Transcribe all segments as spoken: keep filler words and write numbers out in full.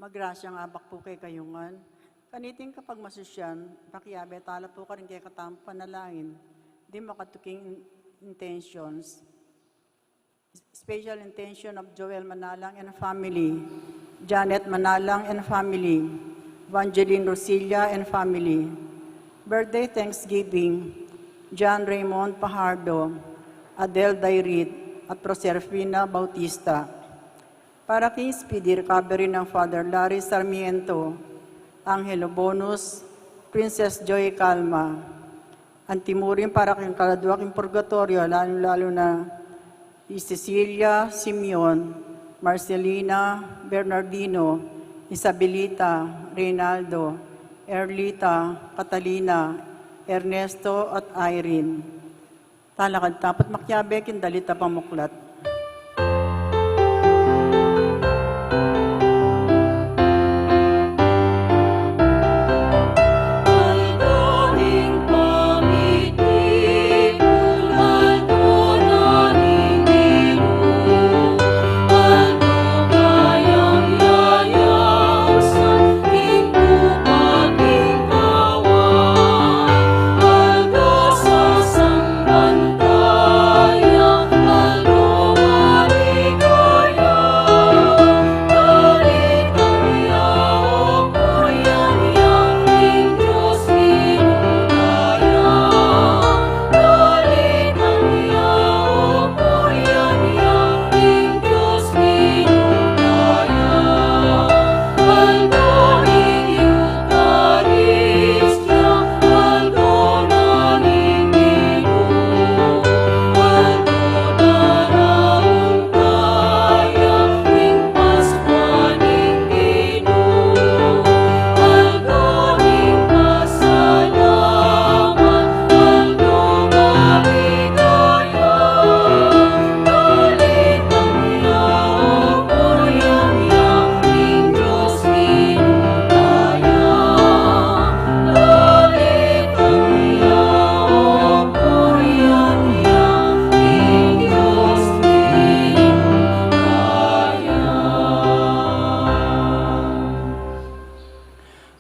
Grasyang abak pu kekayu ngan. Kaniting kapagmasusyan, pakiabe tala pu karing kekatamung panalangin, ding makatuking intentions. Special intention of Joel Manalang and family, Janet Manalang and family, Evangeline Rosilla and family. Birthday thanksgiving, John Raymond Pajardo, Adel Dairit, at Proserpina Bautista. Para king speedy recovery ng Father Larry Sarmiento, Angelo Bonus, Princess Joy Calma. Anti mu rin para king kaladua king purgatoryo, lalu-lalu na i Cecilia, Simeon, Marcelina, Bernardino, Isabelita, Reynaldo, Erlita, Catalina, Ernesto, at Irene. Talakad ta pu't makiabe king dalit a pamuklat.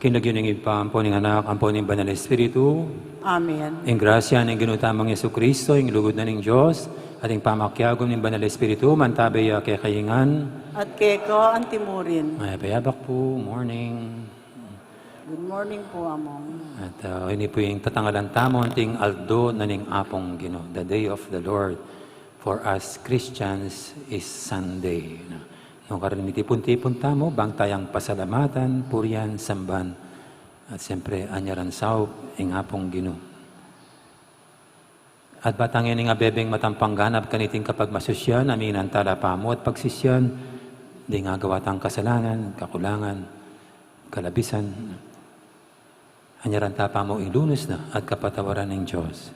King lagyu ning Ibpa, ampo ning Anak, ampo ning Banal Espiritu. Amen. Ing grasya ning Ginu tamung Jesucristo, ing lugud na ning Dios, at ing pamakiagum ning Banal Espiritu, mantabe ya kekayu ngan. At keka antimurin. Ay, payabak pu, morning. Good morning pu, Among. At, ah, ini pu ing tatangalan tamu, anting aldo na ning Apung Ginu, the day of the Lord. For us Christians is Sunday. No? Nukarin mitipun-tipun tamu, bang tayang pasalamatan, purian, samban, at siyempre, anyaran saup ing Apung Ginu. At ba tang ini ing abebeng matampang ganap kaniting kapagmasusyan, aminan tala pamu at pagsisyan, ding agawa tang kasalanan, kakulangan, kalabisan, anyaran ta pamu ing lunus na at kapatawaran ning Dios.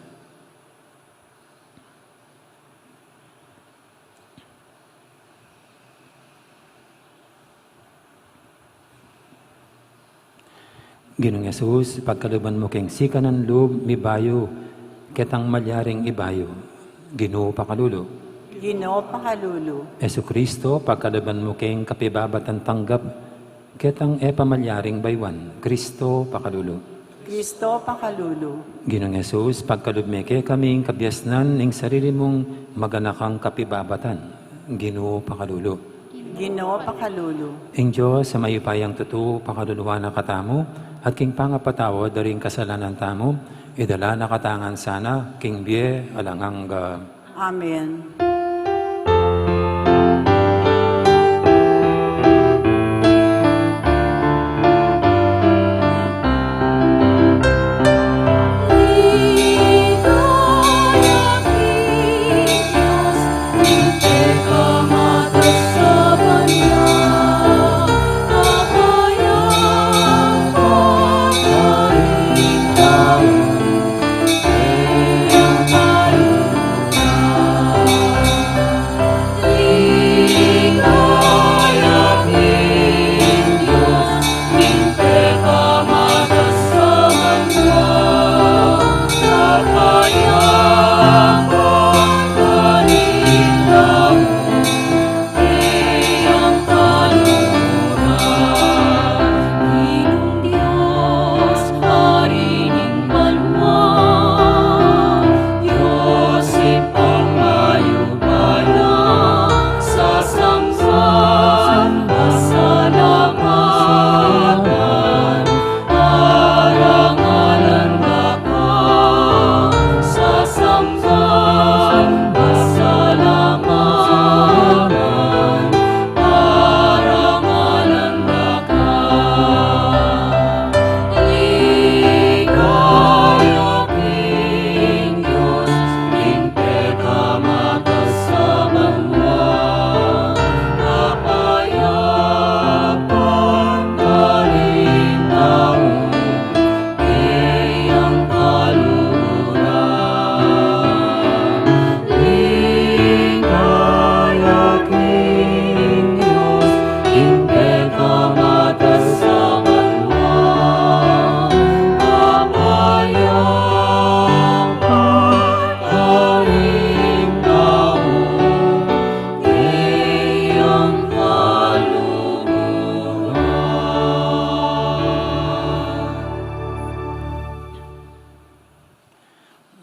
Ginung Jesus, pagkaluban mu keng sikanan lub mibayu, ketang malyaring ibayu. Ginu, pakalulu. Ginu, pakalulu. Jesucristo, pagkaluban mu keng kapibabatan tanggap, ketang e pa malyaring baywan. Cristo, pakalulu. Cristo, pakalulu. Ginung Jesus, pagkalub me kekami ing kabiasnan ning sarili mung maganakang kapibabatan. Ginu, pakalulu. Ginu, pakalulu. Ing Dios a mayupayang tutu, pakaluluan na katamu, at king pangapatawad da ring kasalanan tamu, idala na katamu ngan sana king bie alang angga. Amen.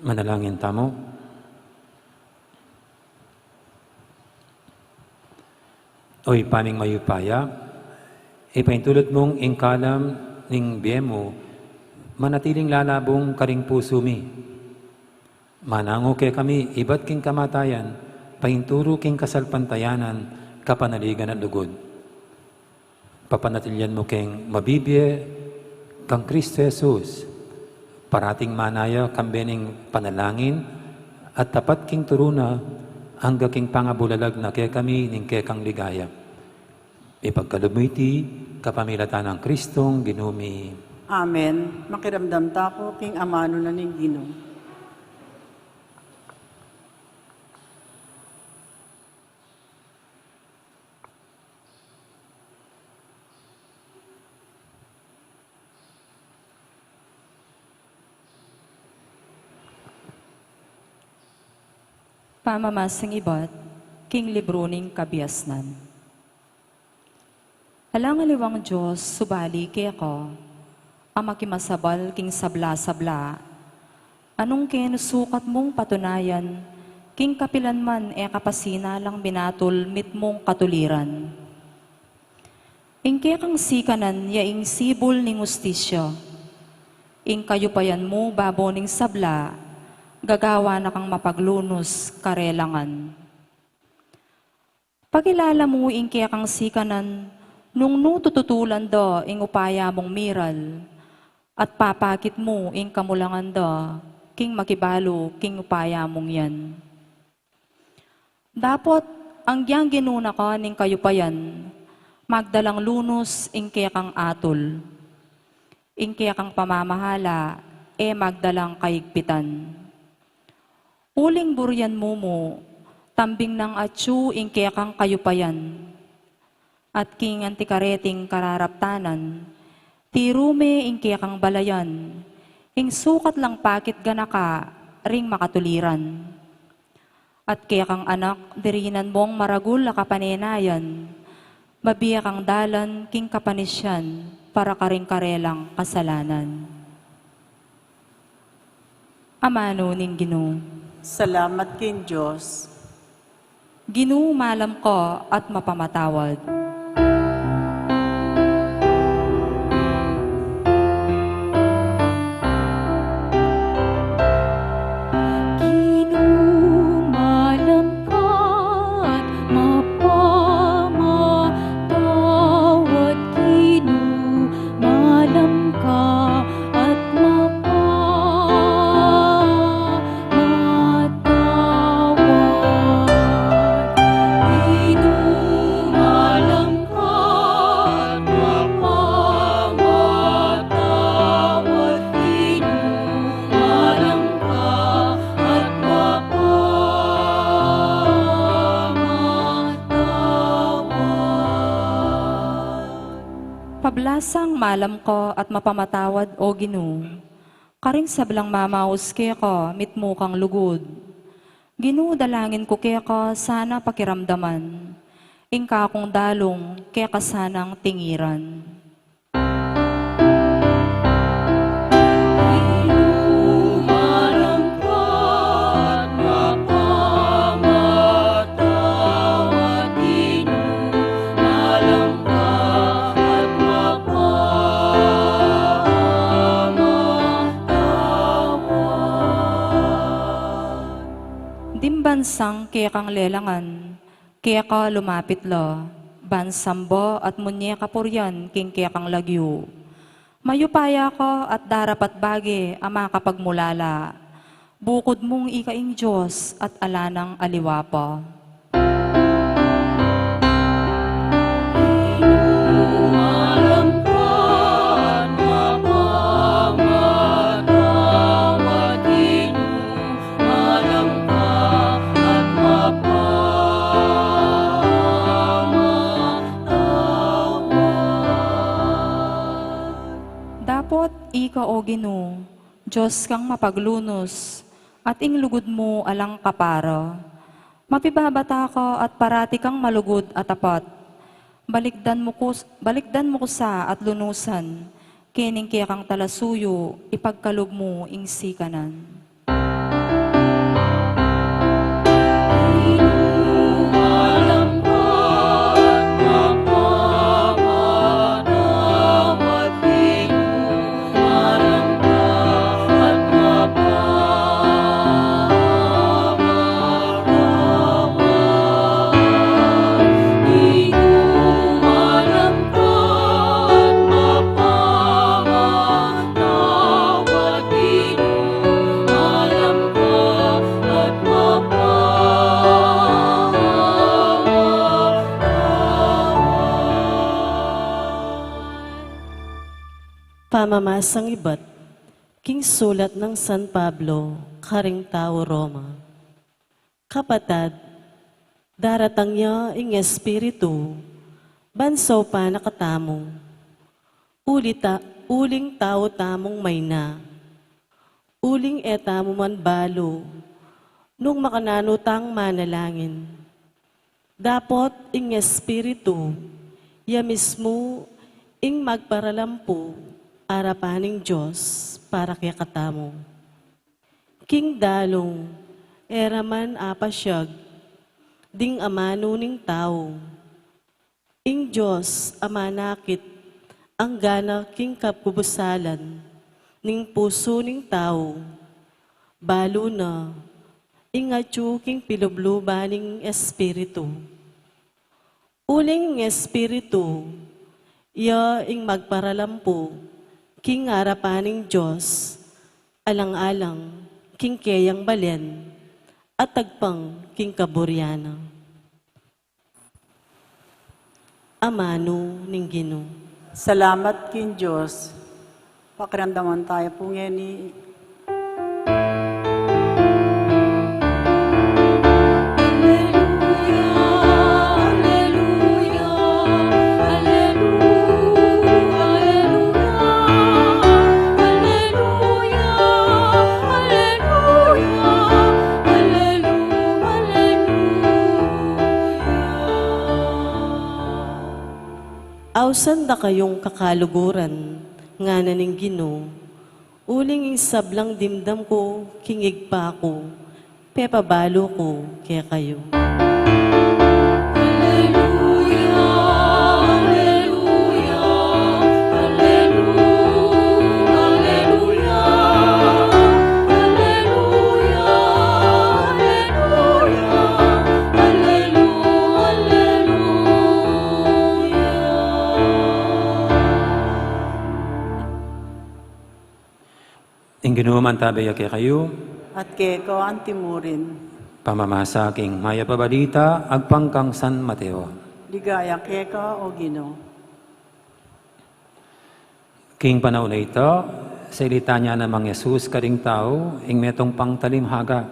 Manalangin tamu. O Ibpa ming mayupaya, ipaintulud mung ing kalam ning bie mu manatiling lalabung karing pusu mi. Mananu kekami ibat king kamatayan, painturu king kasalpantayanan, kapanaligan at lugud. Papanatilian mu keng mabibie kang Kristo Jesus. Parating manaya kambe ning panalangin at tapat king turu na angga king pangabulalag na kekami ning kekang ligaya. Ipagkalub mu iti kapamilatan nang Kristong Ginu mi. Amen. Makiramdam taku king amanu na ning Ginu. Pamamasang ibat king libru ning Kabiasnan. Alang aliwang Dios subali keka, a makimasabal king sabla-sabla, a nung kenu sukat mung patunayan, king kapilan man e ka pa sinalang minatul mitmung katuliran. Ing kekang sikanan ya ing sibul ning hustisya. Ing kayupayan mu babo ning sabla, gagawa na kang mapaglunus karelang ngan. Pakilala mu ing kekang sikanan, nung nu tututulan da ing upaya mung miral, at papakit mu ing kamulangan da, king makibalu, king upaya mung yan. Dapot, anggyang ginuna ka ning kayupayan, magdalang lunus ing kekang atul. Ing kekang pamamahala, e magdalang kaigpitan. Uling burian mu mu, tambing nang atyu ing kekang kayupayan. At king antikareting kararaptanan, tiru me ing kekang balayan, ing sukat lang pakit ganaka ring makatuliran. At kekang anak, dirinan mong maragul a kapanenayan, mabie kang dalan king kapanisian para karing karelang kasalanan. Amanu ning Ginu. Salamat king Dios. Ginu, malam ka at mapamatawad. Ginu, malam ka at mapamatawad. Ginu, malam ka at mapamatawad. Ginu, malam ka at mapamatawad. Ginu, malam ka at mapamatawad. Pablasang malam ka at mapamatawad, O Ginu, karing sablang mamaus keka mitmu kang lugud. Ginu, dalangin ku keka sana pakiramdaman ing kakung dalung keka sanang tingiran. Ginu, malam ka at mapamatawad. Ginu, malam ka at mapamatawad. Ding bansang kekang lelangan, keka lumapit la, bansam ba at munye kapurian king kekang lagyu. Mayupaya ka at darapat bage a makapagmulala, bukud mung ika ing Dios at ala nang aliwa pa. Ginu, malam ka at mapamatawad. Ginu, malam ka at mapamatawad. Dapot ika, O Ginu, Dios kang mapaglunus, at ing lugud mu alang kapara. Mapibabata ka at parati kang malugud at tapat. Balikdan mu kus-, balikdan mu kusa at lunusan, kening kekang talasuyu, ipagkalub mu ing sikanan. Pamamasang ibat king sulat nang San Pablo karing tau Roma. Kapatad, daratang ya ing Espiritu ban saupan na katamu. Uli ta-, uling tau tamung mayna. Uling e tamu man balu nung makananu tang manalangin. Dapot ing Espiritu ya mismu ing magparalampu arapan ning Dios para kekatamu. King dalung e ra man apasyag ding amanu ning tau, ing Dios a manakit anggana king kabubusalan ning pusu ning tau, balu na ing atyu king pilubluban ning Espiritu. Uling ing Espiritu ya ing magparalampu king arapan ning Dios, alang-alang king keyang balen at agpang king kaburian na. Amanu ning Ginu. Salamat king Dios. Pakiramdaman tayo po ngeni. Ausan da kayung kakaluguran, ngana ning Ginu, uling ing sablang dimdam ku king Ibpa ku, pepabalu ku kekayu. Alleluia, alleluia, alleluia, alleluia, alleluia, alleluia, alleluia. Ing Ginu mantabe ya kekayu. At keka antimurin. Pamamasa king Mayap a Balita agpang kang San Mateo. Ligaya keka, O Ginu. King panaun a ita, salitan ya naman Jesus karing tau ing metung pang talimhaga.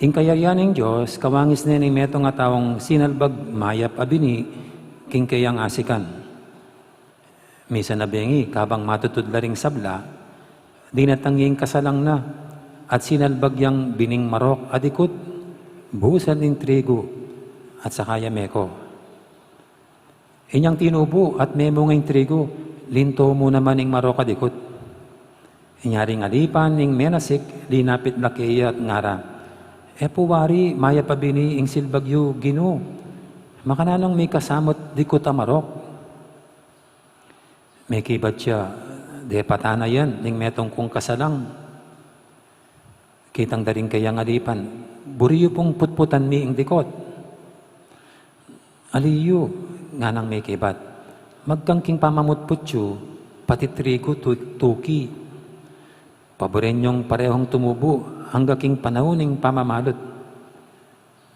Ing kayarian ning Dios kawangis ne ning metung a taung sinalbag mayap a bini king keyang asikan. Misan a bengi, kabang matutud la ring sabla, dinatang ya ing kasalang na, at sinalbag yang bining marok a dikut, busan ing trigu, at saka ya meko. Inyang tinubu at memunga ing trigu, linto mu naman ing marok a dikut. Inya ring alipan ning menasik, linapit la keya at ngara, E pu wari mayap a bini ing silbag yu, Ginu? Makananung mikasamut dikut a marok? Mekibat ya, Depatan na yan ning metung kung kasalang. Kitang da ring keyang alipan, Buri yu pung putputan mi ing dikut. Ali yu, nganang mekibat, magkang king pamamutput yu, pati trigu tu-, tuki. Paburen yung parehong tumubu angga king panaun ning pamamalut.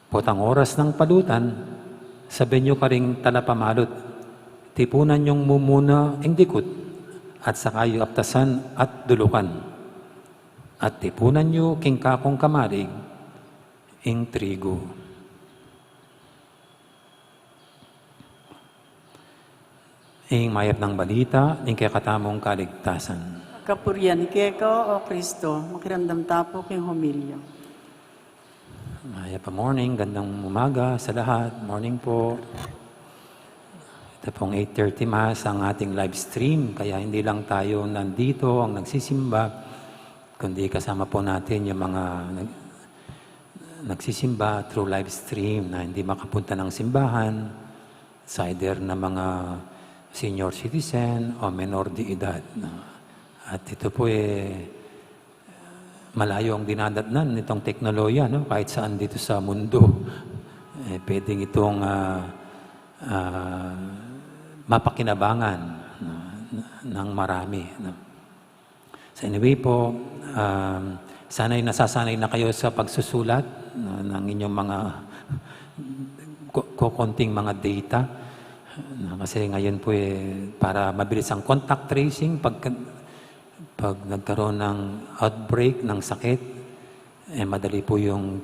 Potang oras nang palutan, sabian yu karing talapamalut, tipunan yung mumuna ing dikut, at saka yu aptasan at dulukan. At tipunan yu king kakung kamalig ing trigu. Ing mayap nang balita ning kekatamung kaligtasan. Kapurian keka, O Kristo. Makiramdam ta pu king homilya. Mayap a morning, gandang umaga sa lahat. Morning po. Ito pong eight thirty Mass ang ating live stream, kaya hindi lang tayo nandito ang nagsisimba, kundi kasama po natin yung mga nag-, nagsisimba through live stream na hindi makapunta ng simbahan, it's either na mga senior citizen o menor de edad, no? At ito po, eh, malayo ang dinadatnan nitong teknolohiya, no? Kahit saan dito sa mundo, eh, pwedeng itong, ah, ah, mapakinabangan, no, ng marami, no? So anyway po, um, sana'y nasasanay na kayo sa pagsusulat, no, ng inyong mga ko-, kokonting mga data. Na, kasi ngayon po, eh, para mabilis ang contact tracing, pag, pag nagkaroon ng outbreak ng sakit, eh, madali po yung,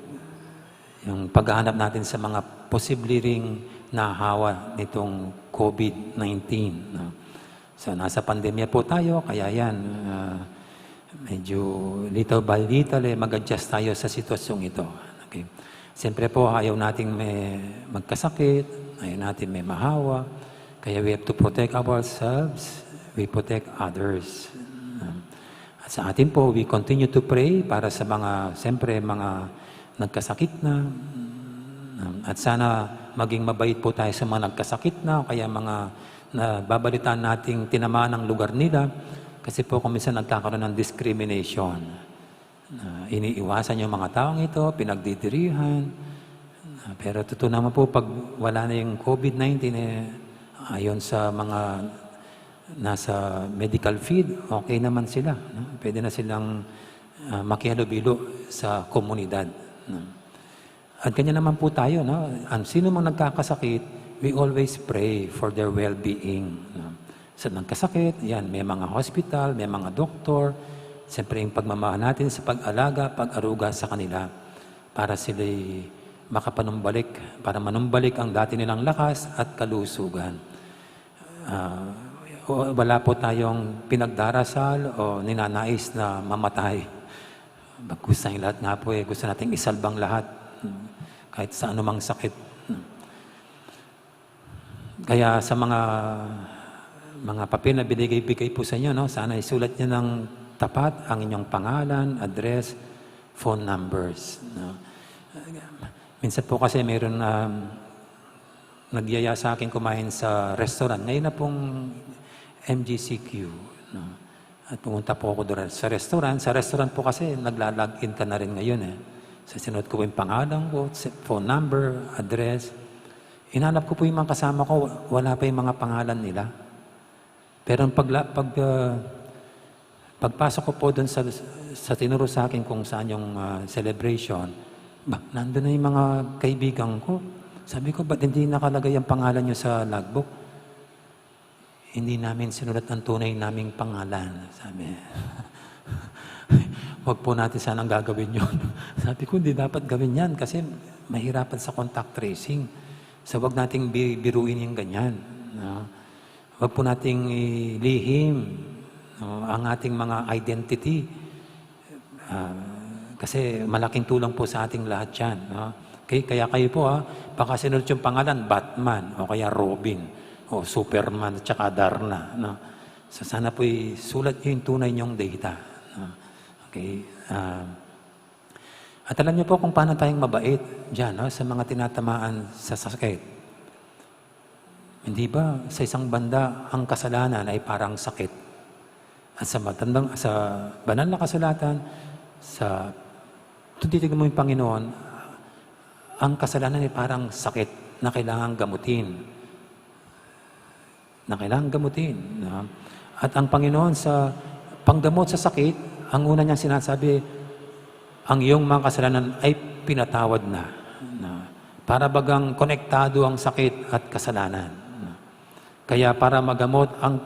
yung paghahanap natin sa mga posible ring nahawa nitong COVID nineteen, no? So, nasa pandemya po tayo, kaya yan, ah, medyo little by little, eh, mag-adjust tayo sa sitwasyong ito. Okay? Siyempre po, ayaw nating may magkasakit, ayaw natin may mahawa. Kaya we have to protect ourselves, we protect others. At sa atin po, we continue to pray para sa mga, siyempre, mga nagkasakit na. At sana maging mabait po tayo sa mga nagkasakit na o kaya mga nababalitaan nating tinamaan ang lugar nila. Kasi po kung minsan nagkakaroon ng discrimination. Na iniiwasan yung mga taong ito, pinagdidirihan. Na, pero totoo naman po, pag wala na yung COVID nineteen, eh, ayon sa mga nasa medical field, okay naman sila, no? Pwede na silang, ah, makihalubilo sa komunidad, no? At ganyan naman po tayo, no? Ang sino mang nagkakasakit, we always pray for their well-being, no? Sa nagkasakit, yan, may mga hospital, may mga doktor. Siyempre, yung pagmamahal natin sa pag-alaga, pag-aruga sa kanila para sila'y makapanumbalik, para manumbalik ang dati nilang lakas at kalusugan. Ah, o-, wala po tayong pinagdarasal o ninanais na mamatay. Bagkus tayong lahat nga po, eh, gusto nating isalbang lahat, kahit sa anumang sakit. Kaya sa mga, mga papel na binigay-bigay po sa inyo, no, sana isulat niyo ng tapat ang inyong pangalan, address, phone numbers, no. Minsan po kasi mayroon, um, nagyaya sa akin kumain sa restaurant. Ngayon na pong M G C Q, no? At pumunta po ako doon sa restaurant. Sa restaurant po kasi, nagla-log in ka na rin ngayon, eh. So, sinuot ko po yung pangalan ko, se-, phone number, address. Hinanap ko po yung mga kasama ko, wala pa yung mga pangalan nila. Pero ang pagla-, pag, ah, pagpasok ko po doon sa, sa tinuro sa akin kung saan yung, ah, celebration, ba, nandun na yung mga kaibigan ko. Sabi ko, "Ba't hindi nakalagay ang pangalan nyo sa logbook?" "Hindi namin sinulat ang tunay naming pangalan," sabi. "Wag po natin sanang gagawin yun." Sabi ko, "Hindi dapat gawin yan kasi mahirapan sa contact tracing. So, wag nating bi-, biruin yung ganyan, no? Wag po nating ilihim, no, ang ating mga identity. Ah, kasi malaking tulong po sa ating lahat yan, no? Okay, kaya kayo po, ha, baka sinulat yung pangalan, Batman, o kaya Robin, o Superman, at saka Darna, no? So, sana po isulat nyo yung tunay nyong data, no? Okay, ah, at alam niyo po kung paano tayong mabait dyan, no, sa mga tinatamaan sa sakit. Hindi ba, sa isang banda, ang kasalanan ay parang sakit? At sa matandang, sa banal na kasulatan, sa, kung titignan mo yung Panginoon, ang kasalanan ay parang sakit na kailangang gamutin. Na kailangang gamutin, no? At ang Panginoon sa panggamot sa sakit, ang una niyang sinasabi, "Ang iyong mga kasalanan ay pinatawad na." No? Para bagang konektado ang sakit at kasalanan, no? Kaya para magamot ang,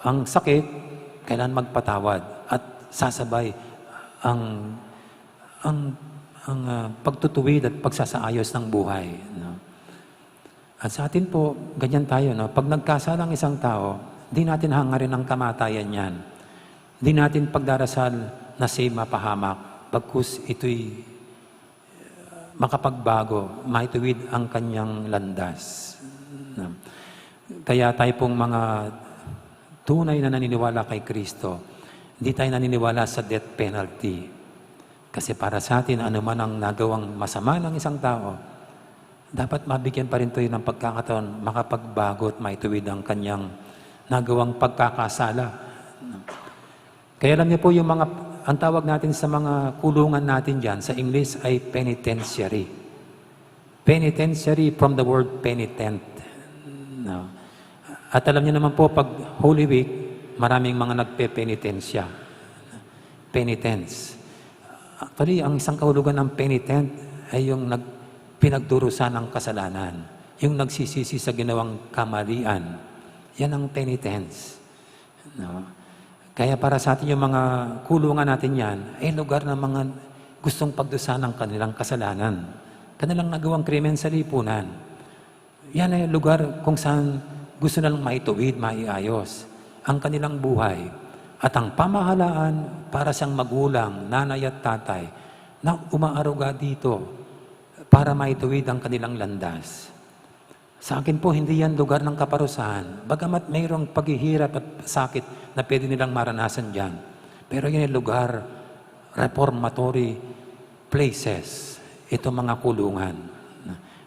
ang sakit, kailangan magpatawad at sasabay ang, ang, ang, ah, pagtutuwid at pagsasaayos ng buhay, no? At sa atin po, ganyan tayo, no? Pag nagkasala ang isang tao, di natin hangarin ang kamatayan niyan. Di natin pagdarasal na siya'y mapahamak, bagkus ito'y makapagbago, maituwid ang kanyang landas. No? Kaya tayo pong mga tunay na naniniwala kay Kristo, hindi tayo naniniwala sa death penalty. Kasi para sa atin, anuman ang nagawang masama ng isang tao, dapat mabigyan pa rin tayo ng pagkakataon makapagbago at maituwid ang kanyang nagawang pagkakasala. Kaya alam niyo po, yung mga, ang tawag natin sa mga kulungan natin dyan, sa English ay penitentiary. Penitentiary from the word penitent. No? At alam niyo naman po, pag Holy Week, maraming mga nagpepenitensya. Penitence. Actually, ang isang kahulugan ng penitent ay yung nag-, pinagdurusan ng kasalanan. Yung nagsisisi sa ginawang kamalian, yan ang penitence. No? Kaya para sa atin, yung mga kulungan natin yan, ay lugar ng mga gustong pagdusa ng kanilang kasalanan, kanilang nagawang krimen sa lipunan. Yan ay lugar kung saan gusto nilang maituwid, maiayos ang kanilang buhay. At ang pamahalaan para siyang magulang, nanay at tatay na umaaruga dito para maituwid ang kanilang landas. Sa akin po, hindi yan lugar ng kaparusahan. Bagamat mayroong paghihirap at sakit na pwede nilang maranasan dyan, pero yan ay lugar, reformatory places, itong mga kulungan.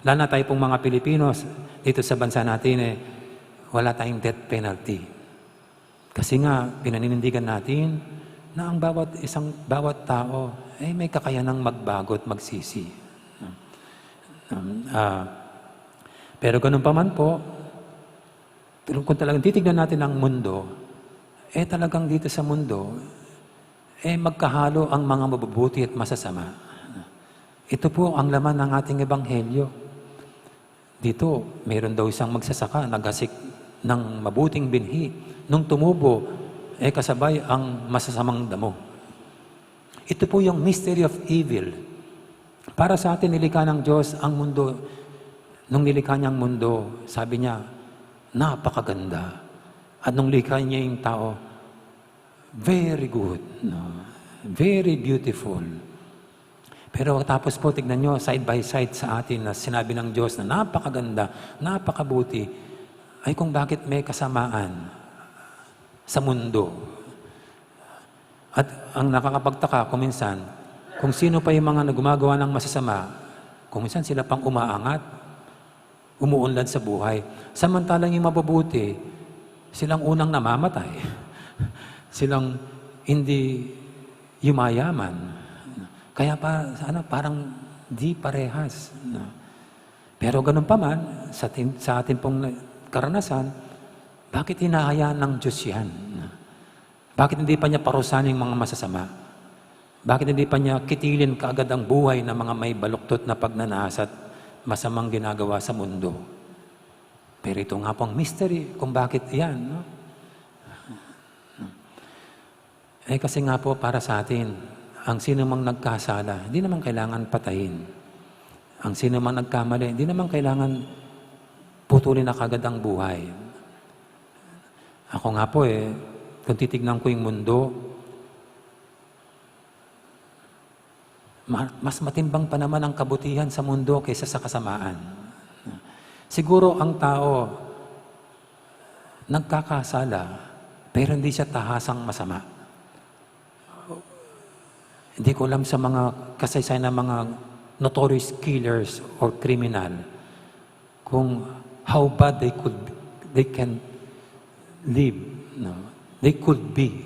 Lalo na tayo pong mga Pilipino, dito sa bansa natin, eh, wala tayong death penalty. Kasi nga, pinaninindigan natin na ang bawat isang, bawat tao ay may kakayanang magbago at magsisi. Um, ah, pero ganun pa man po, kung talagang titignan natin ang mundo, eh, talagang dito sa mundo, eh, magkahalo ang mga mabubuti at masasama. Ito po ang laman ng ating ebanghelyo. Dito, mayroon daw isang magsasaka, nagasik ng mabuting binhi. Nung tumubo, eh, kasabay ang masasamang damo. Ito po yung mystery of evil. Para sa atin, nilikha ng Diyos ang mundo. Nung nilikha niya ang mundo, sabi niya, "Napakaganda." At nung likha niya yung tao, "Very good, no? Very beautiful." Pero tapos po, tignan nyo, side by side sa atin na sinabi ng Diyos na napakaganda, napakabuti, ay kung bakit may kasamaan sa mundo. At ang nakakapagtaka, kung minsan, kung sino pa yung mga gumagawa ng masasama, kung minsan sila pang umaangat, umuunlad sa buhay. Samantalang yung mabubuti, silang unang namamatay. Silang hindi yumayaman. Kaya pa, ano, parang di parehas, no? Pero ganun pa man, sa atin, sa atin pong karanasan, bakit hinahayaan ng Diyos yan? Bakit hindi pa niya parusahan yung mga masasama? Bakit hindi pa niya kitilin kaagad ang buhay ng mga may baluktot na pagnanasa at masamang ginagawa sa mundo? Pero ito nga po ang mystery kung bakit yan, no? Eh, kasi nga po, para sa atin, ang sino mang nagkasala, hindi naman kailangan patayin. Ang sino mang nagkamali, hindi naman kailangan putulin na kagad ang buhay. Ako nga po, eh, kung titignan ko yung mundo, ma-, mas matimbang pa naman ang kabutihan sa mundo kaysa sa kasamaan. Siguro ang tao nagkakasala, pero hindi siya tahasang masama. Hindi ko alam sa mga kasaysayan ng mga notorious killers or criminal kung how bad they could, they can live, no? They could be.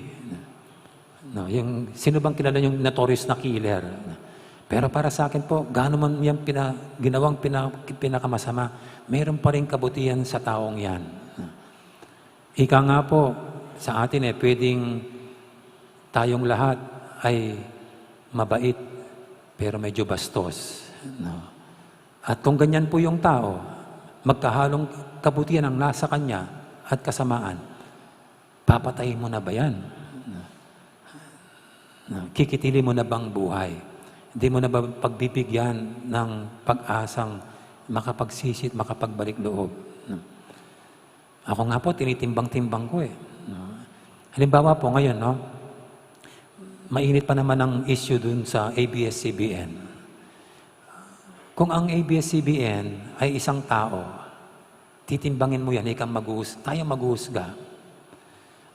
No, yung, sino bang kilala yung notorious na killer? Pero para sa akin po, gaano man yan pina-, ginawang pina-, pinakamasama, mayroon pa rin kabutihan sa taong yan. Ika nga po, sa atin eh, pwedeng tayong lahat ay mabait, pero medyo bastos, no? At kung ganyan po yung tao, magkahalong kabutihan ang nasa kanya at kasamaan, papatayin mo na ba yan? Na, kikitili mo na bang buhay? Hindi mo na ba pagbibigyan ng pag-asang makapagsisi at makapagbalik loob? Ako nga po, tinitimbang-timbang ko eh. No? Halimbawa po ngayon, no? Mainit pa naman ang issue dun sa A B S C B N. Kung ang A B S C B N ay isang tao, titimbangin mo yan, ikang maghuhus-, tayong maghuhusga.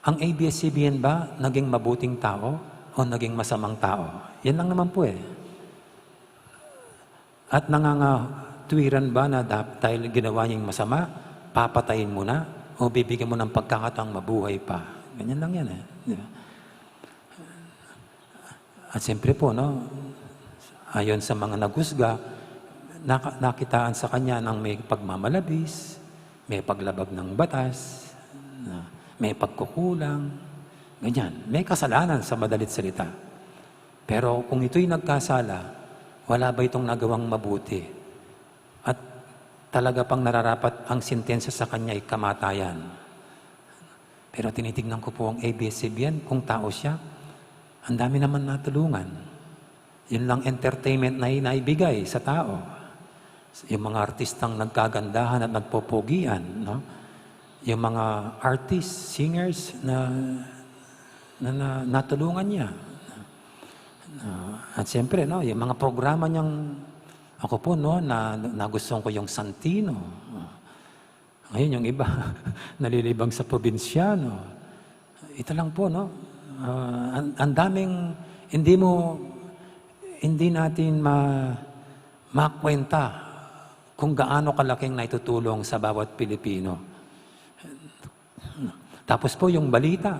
Ang A B S C B N ba naging mabuting tao o naging masamang tao? Yan lang naman po eh. At nangangatwiran ba na dap-, dahil ginawa niyang masama, papatayin mo na o bibigyan mo ng pagkakataong mabuhay pa? Ganyan lang yan eh. Di ba? At siyempre po, no, ayon sa mga naghusga, naka-, nakitaan sa kanya ng may pagmamalabis, may paglabag ng batas, na may pagkukulang, ganyan. May kasalanan sa madalit salita. Pero kung ito'y nagkasala, wala ba itong nagawang mabuti? At talaga pang nararapat ang sentensya sa kanya ay kamatayan. Pero tinitignan ko po ang A B S C B N, kung tao siya, ang dami naman natulungan. Yun lang entertainment na inaibigay sa tao. Yung mga artistang nagkagandahan at nagpopogian, no? Yung mga artists, singers na, na, na natulungan niya. Ah, at siyempre, no, yung mga programa niyang, ako po, no, na, nagustuhan ko yung Santino. Ngayon, yung iba, nalilibang sa probinsyano. Ito lang po, no? Ah, ang, ang daming, hindi mo, hindi natin ma-, makwenta kung gaano kalaking naitutulong sa bawat Pilipino. Tapos po, yung balita,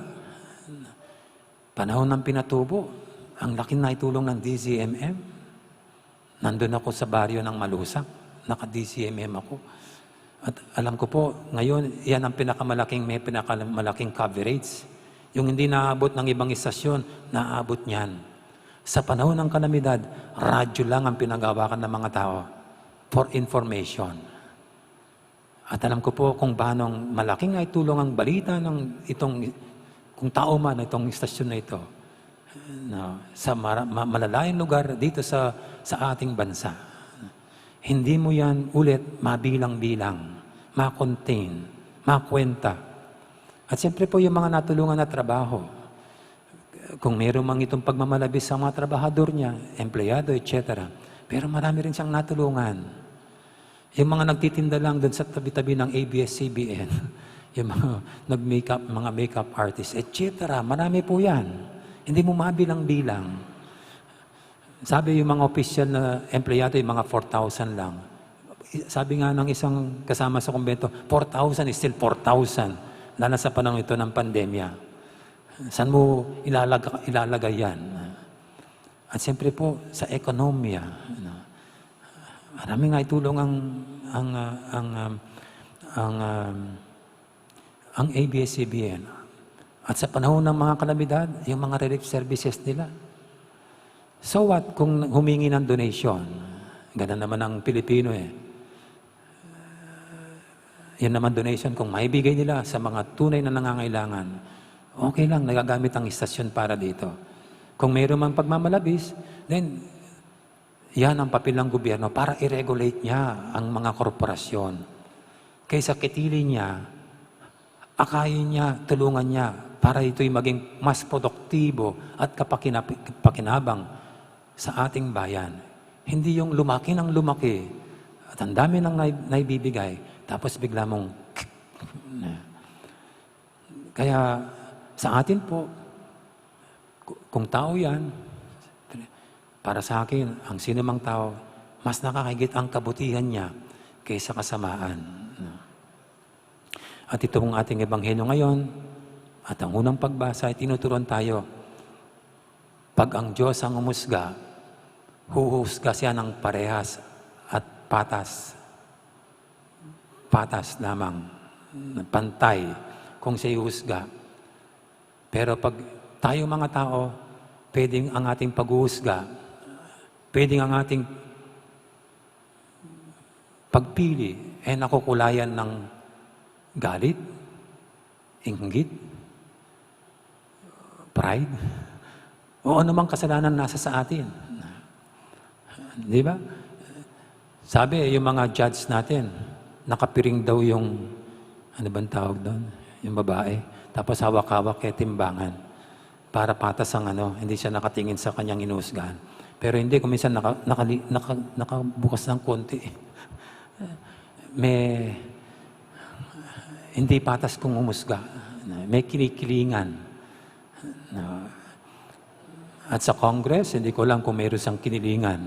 panahon ng pinatubo, ang laking naitulong ng D Z M M. Nandun ako sa baryo ng Malusak, naka-D Z M M ako. At alam ko po, ngayon, yan ang pinakamalaking, may pinakamalaking coverage. Yung hindi naabot ng ibang istasyon, naabot niyan. Sa panahon ng kalamidad, radyo lang ang pinaghawakan ng mga tao for information. At alam ko po kung paanong malaking naitulong ang balita ng itong, kung tao man, itong istasyon na ito, no, sa mara-, ma-, malalayong lugar dito sa, sa ating bansa. Hindi mo yan ulit mabilang-bilang, ma-contain, makwenta. At siyempre po, yung mga natulungan na trabaho, kung meron mang itong pagmamalabis sa mga trabahador niya, empleyado, et cetera. Pero marami rin siyang natulungan. Yung mga nagtitinda lang dun sa tabi-tabi ng A B S C B N, yung mga nag-makeup, mga makeup artist, et cetera. Marami po yan. Hindi mo mabilang-bilang. Sabi yung mga opisyal na empleyado, yung mga four thousand lang. Sabi nga ng isang kasama sa kumbento, four thousand is still four thousand, lalo na sa panahon ito ng pandemya. Saan mo ilalaga-, ilalagay yan? At siyempre po, sa ekonomiya, ano, maraming naitulong ang, ang, ah, ang, um, ang, um, ang A B S C B N. At sa panahon ng mga kalamidad, yung mga relief services nila. So what kung humingi ng donation? Ganun naman ang Pilipino eh. Yan naman donation kung maibigay nila sa mga tunay na nangangailangan. Okay lang, nagagamit ang istasyon para dito. Kung mayroon mang pagmamalabis, then yan ang papel ng gobyerno para i-regulate niya ang mga korporasyon. Kaysa kitilin niya, akayin niya, tulungan niya para ito'y maging mas produktibo at kapakinab-, kapakinabang sa ating bayan. Hindi yung lumaki ng lumaki at ang dami nang nai-, naibibigay, tapos bigla mong kaya sa atin po, ku-, kung tao yan, para sa akin, ang sino mang tao, mas nakakahigit ang kabutihan niya kaysa kasamaan. At ito pong ating ebanghelyo ngayon, at ang unang pagbasa ay tinuturuan tayo, pag ang Diyos ang umusga, huhusga siya ng parehas at patas. Patas lamang, pantay, kung siya huhusga. Pero pag tayo mga tao, pwedeng ang ating paghuhusga, pwedeng ang ating pagpili, eh, nakukulayan ng galit, inggit, pride, o anumang kasalanan nasa sa atin. Di ba? Sabi, yung mga judge natin, nakapiring daw yung, ano bang tawag doon? Yung babae. Tapos hawak-hawak kaya timbangan. Para patas ang ano, hindi siya nakatingin sa kanyang inuhusgahan. Pero hindi, kung minsan naka-, nakali-, naka-, nakabukas ng konti. May, hindi patas kung humusga. May kinikilingan. No? At sa Congress, hindi ko alam kung mayroon siyang kinilingan.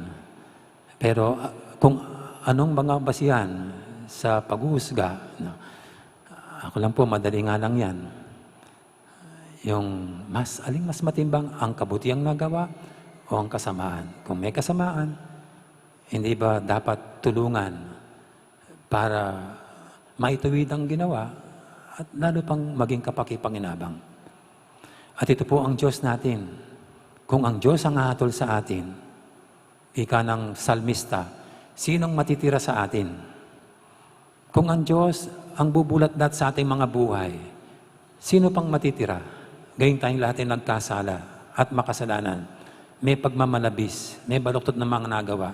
Pero, ah, kung anong mga basihan sa paghuhusga, no? Ako lang po, madali nga lang yan. Yung mas, aling mas matimbang, ang kabutiang nagawa o ang kasamaan? Kung may kasamaan, hindi ba dapat tulungan para maituwid ang ginawa at lalo pang maging kapakipanginabang? At ito po ang Diyos natin. Kung ang Diyos ang hahatol sa atin, ika ng salmista, sinong matitira sa atin? Kung ang Diyos ang bubulatdat sa ating mga buhay, sino pang matitira? Gayong tayong lahat ay nagkasala at makasalanan. May pagmamalabis, may baluktot na mga nagawa.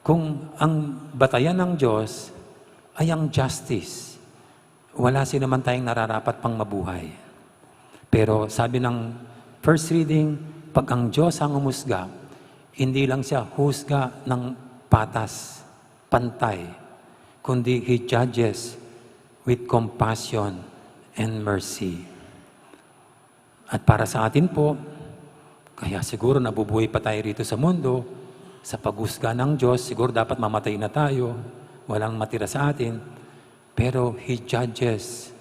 Kung ang batayan ng Diyos ay ang justice, wala sino man tayong nararapat pang mabuhay. Pero sabi ng first reading, pag ang Diyos ang umusga, hindi lang siya husga ng patas, pantay, kundi He judges with compassion and mercy. At para sa atin po, kaya siguro nabubuhay pa tayo rito sa mundo, sa paghusga ng Diyos, siguro dapat mamatay na tayo, walang matira sa atin. Pero He judges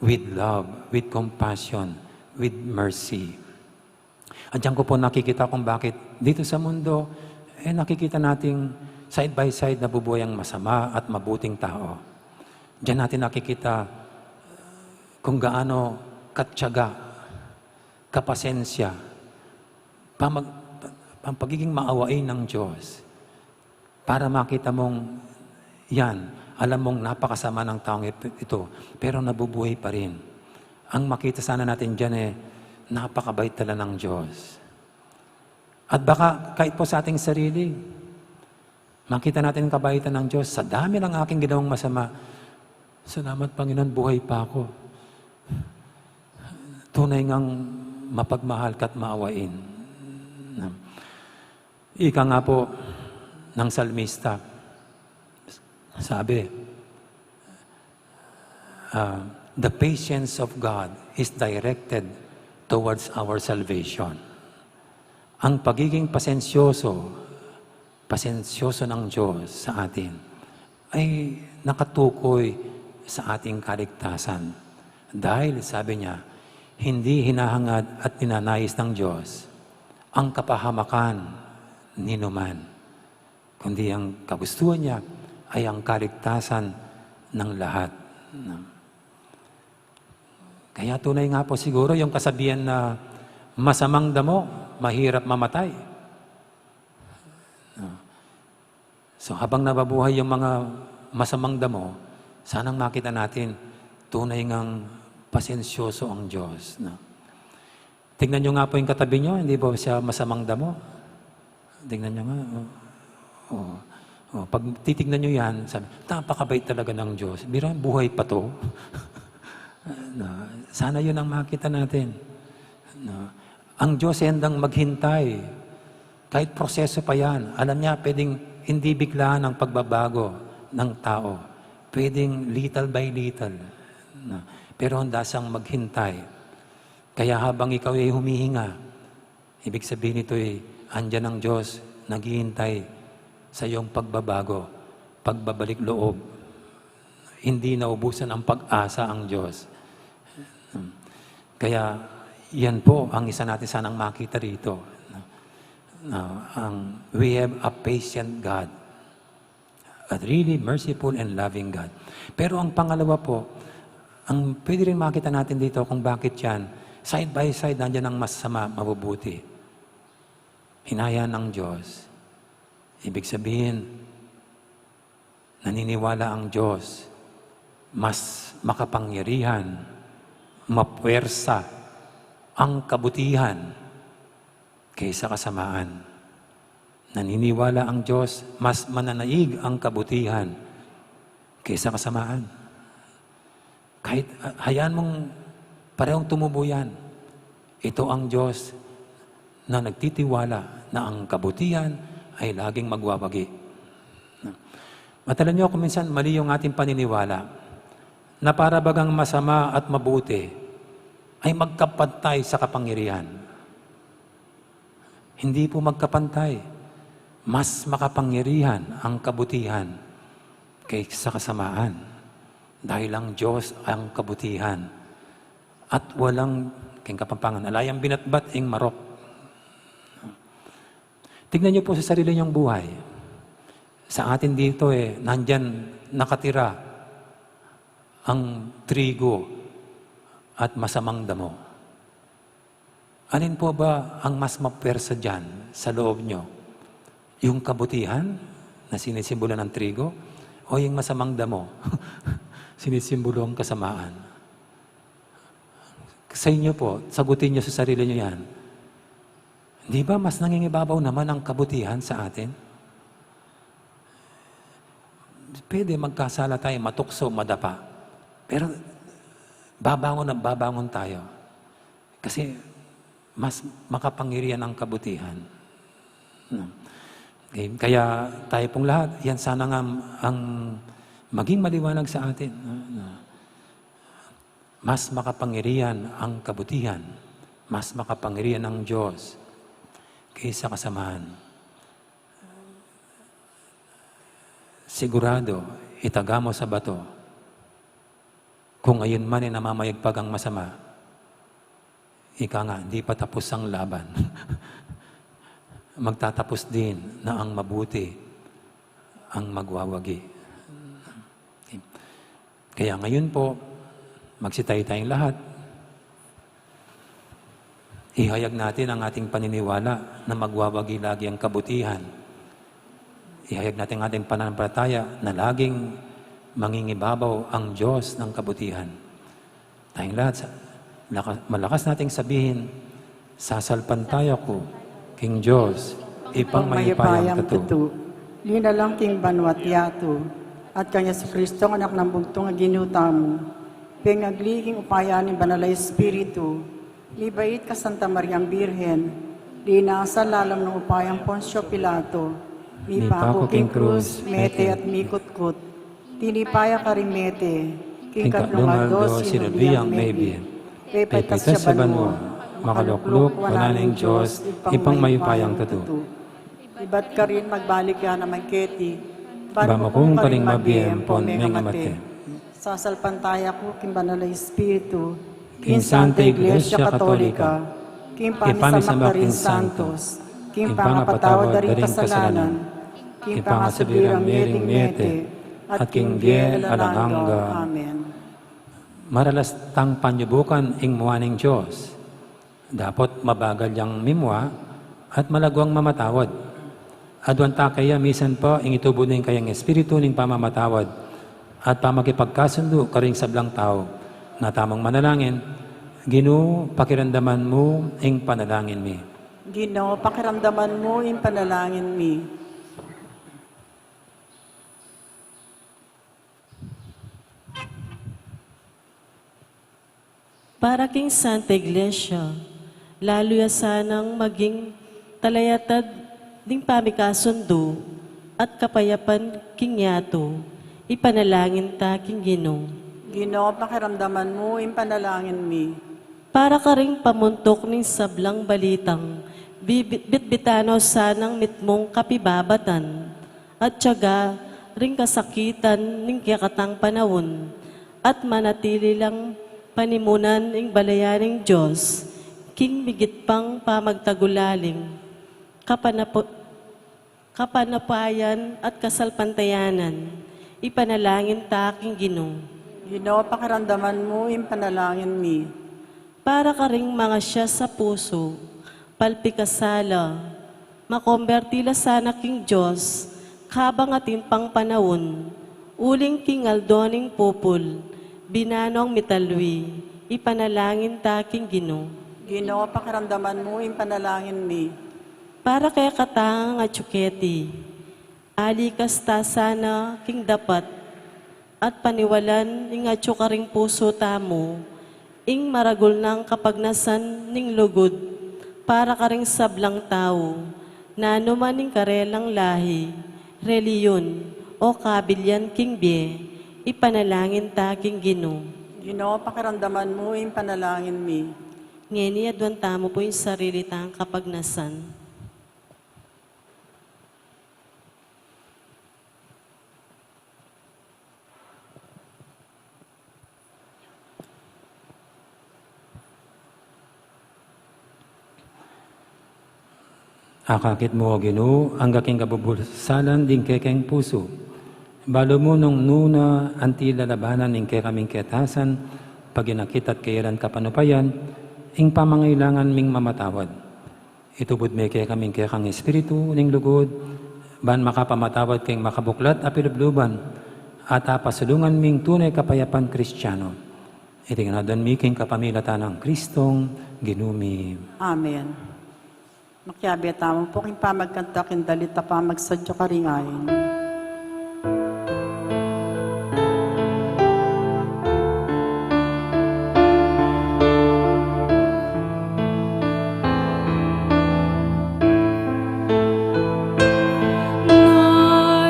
with love, with compassion, with mercy. At diyan ko po nakikita kung bakit dito sa mundo, eh, nakikita nating side by side nabubuhay ang masama at mabuting tao. Diyan natin nakikita kung gaano katyaga, kapasensya, pamag-, ang pagiging maawain ng Diyos. Para makita mong yan, alam mong napakasama ng taong ito, ito, pero nabubuhay pa rin. Ang makita sana natin diyan, eh, napakabait talaga ng Diyos. At baka kahit po sa ating sarili, makita natin ang kabaitan ng Diyos. Sa dami ng aking ginawang masama, salamat, Panginoon, buhay pa ako. Tunay ngang mapagmahal ka at maawain. Ika nga po ng salmista, sabi, ah, "The patience of God is directed towards our salvation." Ang pagiging pasensyoso, pasensyoso ng Diyos sa atin ay nakatukoy sa ating kaligtasan. Dahil, sabi niya, hindi hinahangad at ninanais ng Diyos ang kapahamakan ni numan, kundi ang kagustuhan niya ay ang kaligtasan ng lahat. Kaya tunay nga po siguro yung kasabihan na masamang damo, mahirap mamatay. So, habang nababuhay yung mga masamang damo, sanang makita natin, tunay ngang pasensyoso ang Diyos, no? Tingnan nyo nga po yung katabi nyo, hindi ba siya masamang damo? Tingnan nyo nga, oh. Oh. Oh, pag titignan nyo yan, sabi, "Napakabait talaga ng Diyos. Biro, buhay pa to." No? Sana yun ang makita natin. No? Ang Diyos ay handang maghintay. Kahit proseso pa yan, alam niya, pwedeng hindi biglaan ang pagbabago ng tao. Pwedeng little by little. No? Pero handa siyang maghintay. Kaya habang ikaw ay humihinga, ibig sabihin nito ay andyan ang Diyos, naghihintay sa iyong pagbabago, pagbabalik loob. Hindi naubusan ang pag-asa ang Diyos. Kaya yan po ang isa natin sanang makita rito. Na ang, we have a patient God. A really merciful and loving God. Pero ang pangalawa po, ang pwede rin makita natin dito kung bakit yan, side by side, nandiyan ang masama, mabubuti. Hinayaan ng Diyos. Ibig sabihin, naniniwala ang Diyos, mas makapangyarihan, mapuwersa ang kabutihan kaysa kasamaan. Naniniwala ang Diyos, mas mananaig ang kabutihan kaysa kasamaan. Kahit, ah, hayaan mong parehong tumubo yan, ito ang Diyos na nagtitiwala na ang kabutihan ay laging magwawagi. Matandaan nyo, kung minsan mali yung ating paniniwala, na para bagang masama at mabuti ay magkapantay sa kapangyarihan. Hindi po magkapantay. Mas makapangyarihan ang kabutihan kaysa kasamaan. Dahil ang Diyos ang kabutihan. At walang, keng Kapampangan, ala yang binatbat ing marok. Tignan niyo po sa sarili niyong buhay. Sa atin dito, eh, nandyan nakatira ang trigo at masamang damo. Alin po ba ang mas mapuwersa diyan sa loob niyo? Yung kabutihan na sinisimbolo ng trigo, o yung masamang damo, sinisimbolo ang kasamaan? Sa inyo po, sagutin niyo sa sarili niyo yan. Di ba mas nangingibabaw naman ang kabutihan sa atin? Pwede magkasala tayo, matukso, madapa. Pero babangon at babangon tayo. Kasi mas makapangyarihan ang kabutihan. No? Okay, kaya tayo pong lahat, yan sana nga ang, ang maging maliwanag sa atin. No? No? Mas makapangyarihan ang kabutihan, mas makapangyarihan ang Diyos kaysa kasamaan. Sigurado, itaga mo sa bato. Kung ayun man ay namamayagpag ang masama, ika nga, di pa tapos ang laban. Magtatapos din na ang mabuti ang magwawagi. Kaya ngayon po, magsitay tayong lahat. Ihayag natin ang ating paniniwala na magwawagi lagi ang kabutihan. Ihayag natin ang ating pananampalataya na laging mangingibabaw ang Diyos ng kabutihan. Tayong lahat, sa-, laka-, malakas nating sabihin, "Sasalpantaya ku king Diyos, Ibpang mayupayang tutu. Linalang king banua't yatu, at kang Jesucristo, Anak nang bugtung a Ginu tamu, pengagli king upaya ning Banal a Espiritu, mibait kang Santa Mariang Birhen, linasa lalam ning upayang Poncio Pilato, mipaku king krus, mete at mikutkut, tinipa ya karing mete, king katlung aldo sinubli yang mebie, pepaitas ya banua, makalukluk wanan ning Dios, Ibpang mayupayang tutu. Ibat karin magbalik ya naman keti, ba mu kung karing mabie ampon mengamate. Sasalpantaya ku king Banal a Espiritu, king Santa Iglesia Katolika, king pamisamak da ring santos, king pangapatawad da ring kasalanan, king pangasubli rang mie ring mete, at king bie alang angga. Amen. Maralas tang panyubukan ing mua ning Dios. Dapot mabagal yang mimua at malagwang mamatawad. Aduan ta keya misan pa ing itubu ning kayang Espiritu ning pamamatawad at pamagkipagkasundu karing sablang tau. Nga tamung manalangin, Ginu, pakiramdaman mu ing panalangin mi. Ginu, pakiramdaman mu ing panalangin mi. Para king Santa Iglesia, lalu ya sanang maging talayatad ning pamikasundu at kapayapan king yatu, ipanalangin ta king Ginu. Ginu, pakiramdaman mu ing panalangin mi. Para karing pamuntuk ning sablang balitang bibit-, bitbitan no sanang mitmung kapibabatan at tiyaga ring kasakitan ning kekatang panaun, at manatili lang panimunan ing balayan ning Dios, king migit pang pamagtagulaling, kapanapu-, kapanapayan at kasalpantayanan, ipanalangin ta king Ginu. Ginu, pakiramdaman mu ing panalangin mi. Para karing mangasya sa pusu, palpikasala, makomberti la sana king Dios, kabang atin pang panaun, uling king aldo ning pupul, binanong mitalui, ipanalangin ta king Ginu. Ginu, pakiramdaman mu ing panalangin mi. Para kekatang atyu keti, alikas ta sana king dapat, at paniwalan ing atyu karing pusu tamu, ing maragul nang kapagnasan ning lugud, para karing sablang tau, nanu man ing karelang lahi, relihiyon, o kabilyan king bie, ipanalangin ta king Ginu. Ginu, pakiramdaman mu ing panalangin mi. Ngeni aduan tamu pu ing sarili tang kapagnasan. Akakit mu, O Ginu, angga king kabubusalan ding kekeng pusu. Balu mu nung nu na anti lalabanan ning kekaming ketasan, paginakit at kayalan kapanupayan, ing pamangailangan ming mamatawad. Itubud me kekami ing kekang Espiritu ning lugud, Ban makapamatawad king makabuklat a pilubluban, at apasulungan ming tunay kapayapan Kristiano. Iti ngan adwan mi king kapamilatan nang Kristong Ginu mi. Amen. Makiabe tamu pu king pamagkanta king dalit a pamagsadya karing ain.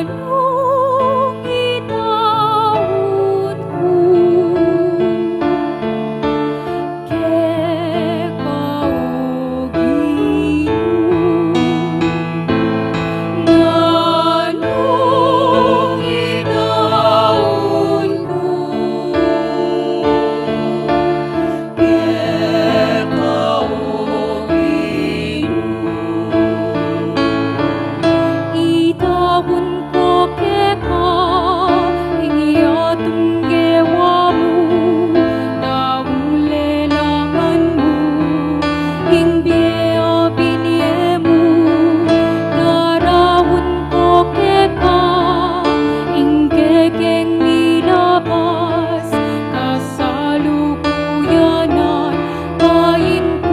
Nanung itaun ku keka, O Ginu, nanung itaun ku keka, O Ginu. Itaun ku keka ing yatung gewa mu, daun lelangan mu ing bie a binie mu. Daraun ku keka ing kekeng milabas, kasalukuyan at paintungutan.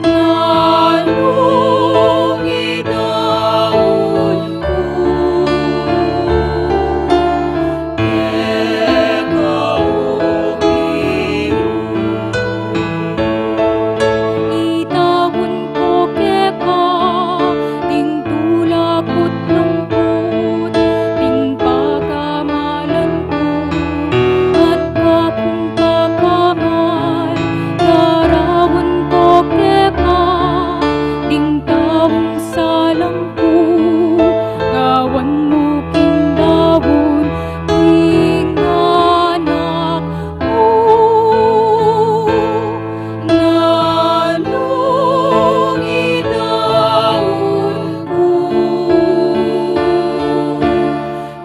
Nanung itaun ku keka, O Ginu. Itaun ku keka ding tula ku't lungkut, ding pagkamalan ku at kakung pagkamal. Daraun ku keka ding taung salang ku, gawan mu king daun king anak mu. Nanung itaun ku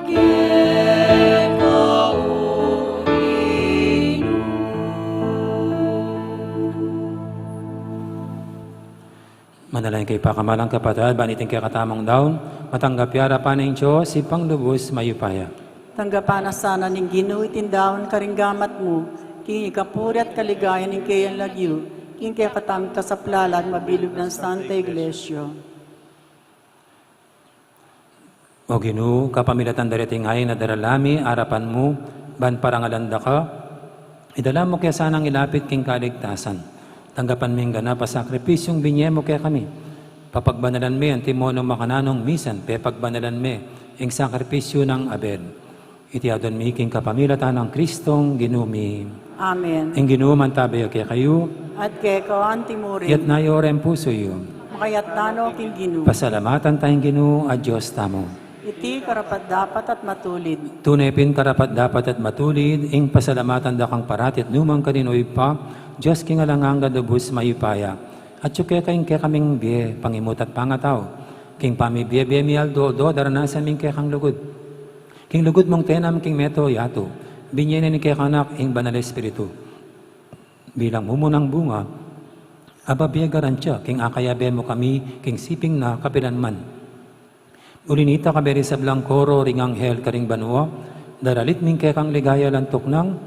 keka, O Ginu. Manalangin kayu, pakamalan kung kapatad, ban iting kekatamung daun matanggap ya arapan ning Dios, Ibpang lubus mayupaya. Tanggapan na sana ning Ginu iting daun karing gamat mu, king ikapuri at kaligayan ning keyang lagyu, king kekatamung kasaplalan at mabilug nang Santa Iglesia. O Ginu, kapamilatan dariting ain a darala mi arapan mu, ban parangalan da ka, idala mu ke sanang ilapit king kaligtasan. Tanggapan mu ing ganap a sakripisyung binie mu kekami. Papagbanalan me anti mo nung makananung misan pepagbanalan me ing sakripisyu nang Abel. Iti adwan mi king kapamilatan nang Kristong Ginu mi. Amen. Ing Ginu mantabe ya kekayu. At keka anti mu rin. Iyatas yu ring pusu yu. Makayatas no king Ginu. Pasalamatan taya ing Ginu a Dios tamu. Iti karapat-dapat at matulid. Tune pin karapat-dapat at matulid ing pasalamatan da kang parati at nukarin man, O Ibpa, Dios king alang angga, lubus mayupaya. Atiu keka ing kekaming bie, pangimut at pangatau. King pamibie-bie mi aldo-aldo, daranasan mi ing kekang lugud. King lugud mung tenam king mabilug a yatu, binie na ning kekang Anak ing Banal a Espiritu bilang mumunang bunga a babie garantiya king akayabe mu kami king siping na kapilan man. Uli nita, kaberi sablang koro ring anghel karing banua, daralit mi ing kekang ligaya, lantuk nang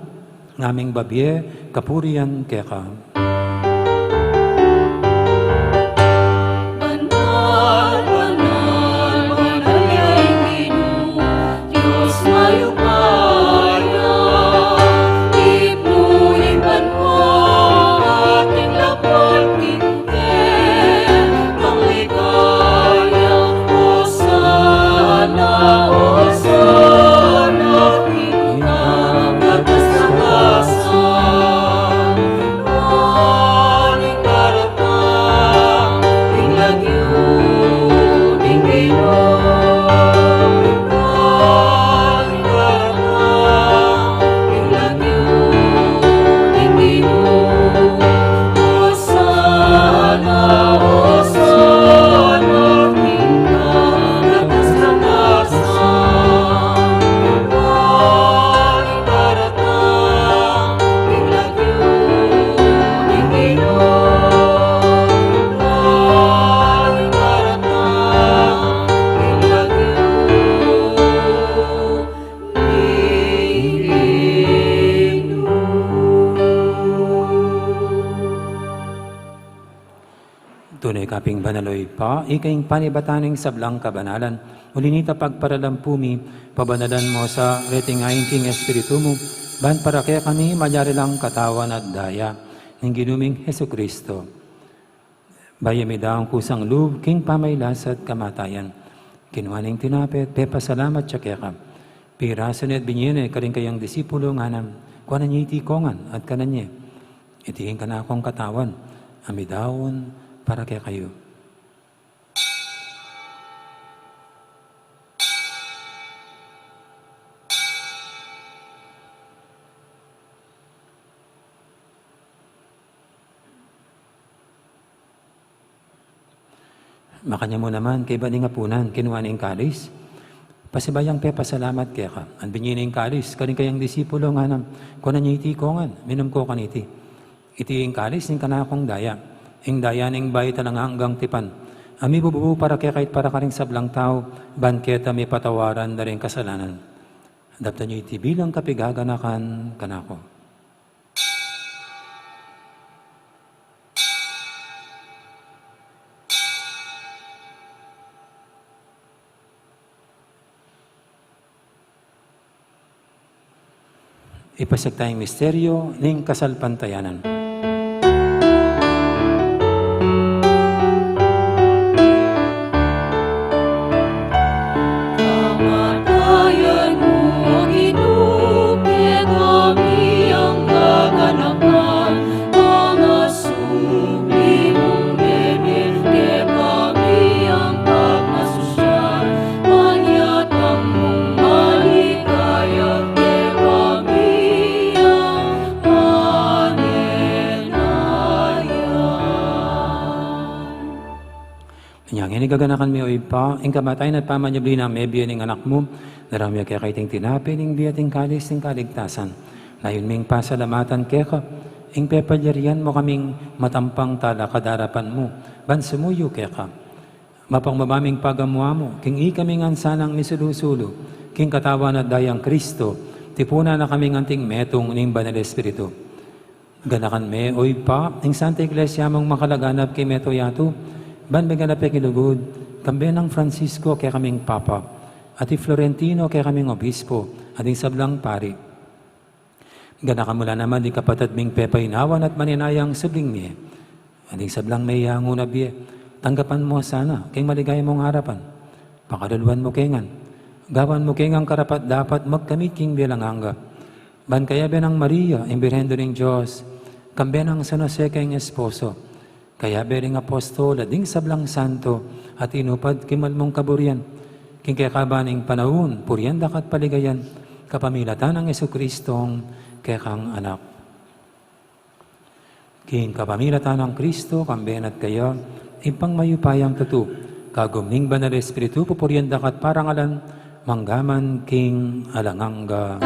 ngaming babie kapurian keka. Banal, banal, banal ya ing Ginu, Dios mayupaya. Ibpa, Ibpa, ating lapal king kekang ligaya. Osana, Osana king kekang katas-katasan. Tune ka pin banal, o Ibpa, ika ing panibatan ning sablang kabanalan. Uli na nita pagparalampu mi, pabanalan mu sa reting ain king Espiritu mu, ban para kekami malyari lang katawan at daya ning Ginu ming Jesucristo. Bayu ya midaun kusang lub king pamagkasakit at kamatayan, kinua ne ing tinape, pepasalamat ya keka, pirasu ne at binie ne karing kayang disipulo, ngana, kuanan ye iti kongan at kanan ye. Iti ing kanakung katawan a midaun para kekayu. Makanyan mu naman, kaybat ning apunan, kinua ne ing kalis, pasibayu yang pepasalamat keka, at binie ne ing kalis karing kayang disipulo, ngana, kuanan ye iti kongan, minum ko kaniti. Iti ing kalis ning kanakung daya, ing daya ning bayu at alang anggang tipan, a mibubu para kekayu at para karing sablang tau, ban keta mipatawaran da ring kasalanan. Daptan ye iti bilang kapaganakan kanaku. Ipasiag taya ing misteryu ning kasalpantayanan. Kamatayan mu, O Ginu, kekami ang kaganakan, pangasubli mung bebe, kekami ang pagmasusian, panyatang mung maligaya, kekami ang manenaya. Inya ngeni gaganakan mi, O Ibpa, ing kamatayan at pamanyubli nang mebie ning Anak mu, daraun mi keka iting tinape ning bie at ing kalis ning kaligtasan. Layun ming pasalamatan keka ing pepalyarian mu kaming matampang talakad king arapan mu, ban sumuyu keka. Mapagmabaming pagamu-amu king ikami ngan sanang misulu-sulu king katawan at dayang Kristo, tipunan na kaming anting metung ning Banal Espiritu. Ganakan me, O Ibpa, ing Santa Iglesia mung makalaganap king mabilug a yatu, ban miganap ya king lugud, kambe nang Francisco a kekaming Papa, at i Florentino a kekaming Obispo, at ding sablang pari. Ganakan mu la naman ding kapatad ming pepaynawan at manenayang subling mie, at ding sablang meyangu na bie, tanggapan mu sana king maligaya mung arapan. Pakaluluan mu ke ngan, gawan mu ke ngan karapat-dapat magkamit king bie alang angga. Ban kayabe nang Maria, ing Birhen Indu ning Dios, kambe nang San Jose a kayang esposo, kayabe ring apostol at ding sablang santo a tinupad king mal mung kaburian, king kekaban ning panaun, purian da ka at paligayan, kapamilatan nang Jesucristong kekang Anak. King kapamilatan nang Kristo, kambe na at kaya, Ibpang mayupayang tutu, kagum ning Banal Espiritu, pupurian da ka at parangalan, mangga man king alang angga.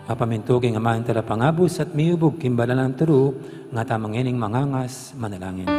Mapamintu king Ama ing Talapangabus at miubug king banal a turu, ngatamu ngening mangangas manalangin.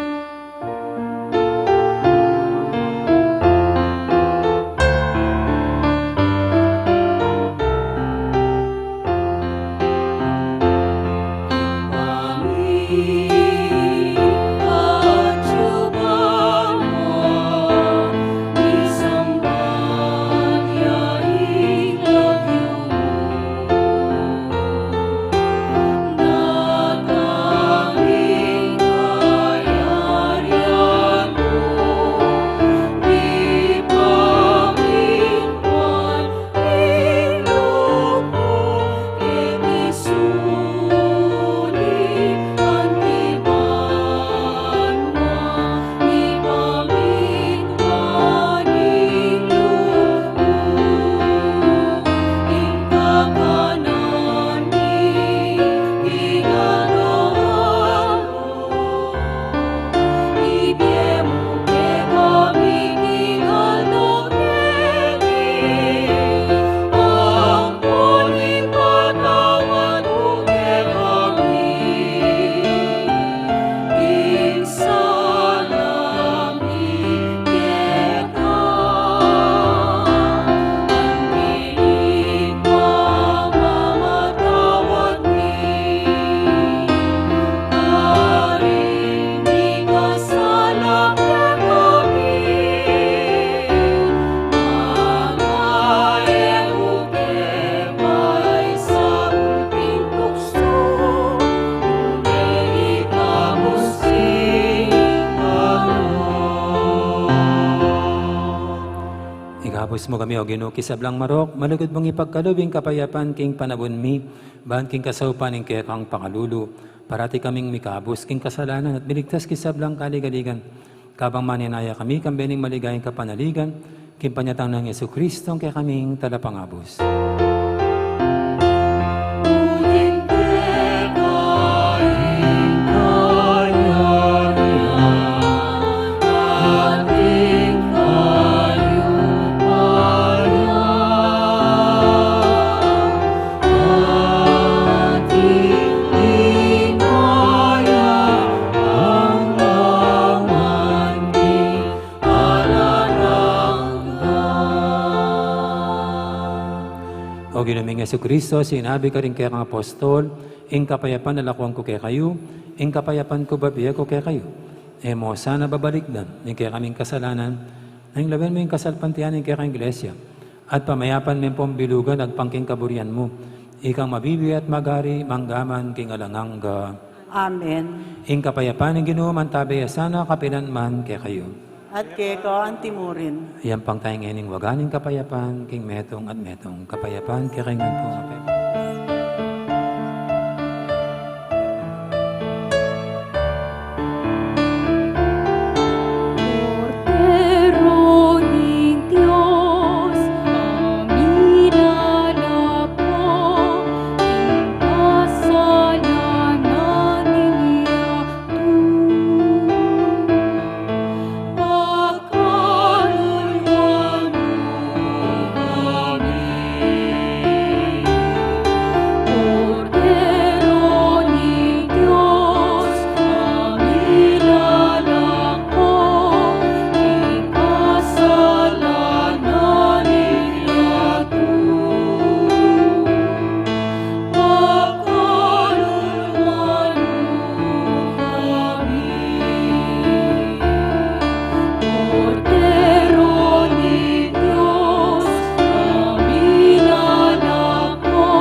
Mu kami, O Ginu, king sablang marok, malugud mung ipagkalub ing kapayapan king panabun mi, ban king kasaupan ning kekang pangalulu, parati kaming mikabus king kasalanan at miligtas king sablang kaligaligan. Kabang manenaya kami, kambe ning maligayang kapanaligan, king panyatang nang Jesucristo, ing kekaming Talapangabus. O Ginu ming Jesucristo, sinabi ka ring kekang apostol, ing kapayapan lalakuan ku kekayu, ing kapayapan ku bibie ku kekayu. E mu sana babalikdan ing kekaming kasalanan, nune lawen mu ing kasalpantayanan ning kekang iglesia, at pamayapan me pung bilugan agpang king kaburian mu. Ikang mabibie at magari mangga man king alang angga. Amen. Ing kapayapan ning Ginu mantabi ya sana kapilan man kekayu. At keka antimurin. Iyampang taya ngeni ing waga ning kapayapan king metung at metung. Kapayapan kekayu ngan pu. Kordero ning Dios, a milalako king kasalanan ning yatu. Pakalulu mu kami. Kordero ning Dios, a milalako king kasalanan ning yatu. Pakalulu mu kami. Kordero ning Dios, a milalako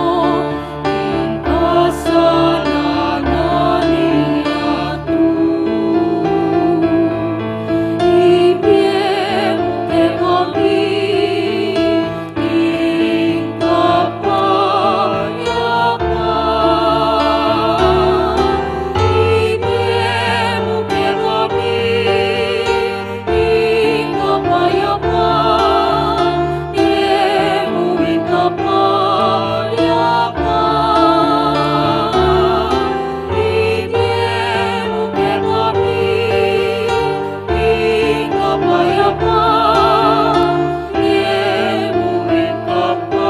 king kasalanan ning yatu. Ibie mu kekami ing kapayapan. Ibie mu kekami ing kapayapan. Ibie mu ing kapayapan. Ibie mu kekami ing kapayapan. Ibie mu ing kapayapan.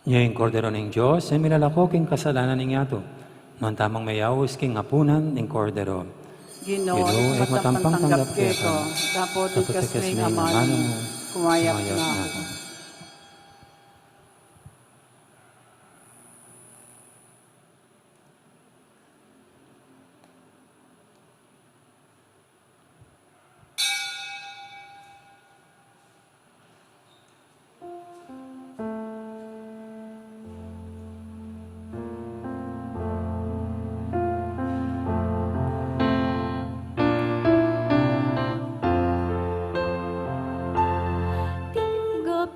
Nya ing Kordero ning Dios, a milalako king kasalanan ning yatu. Nuan tamung meyaus king apunan ning Kordero. Ginu, Ginu, e ku matampang tanggap keka, dapot ikasme ing amanu mu, kumayap na ku. Tinggap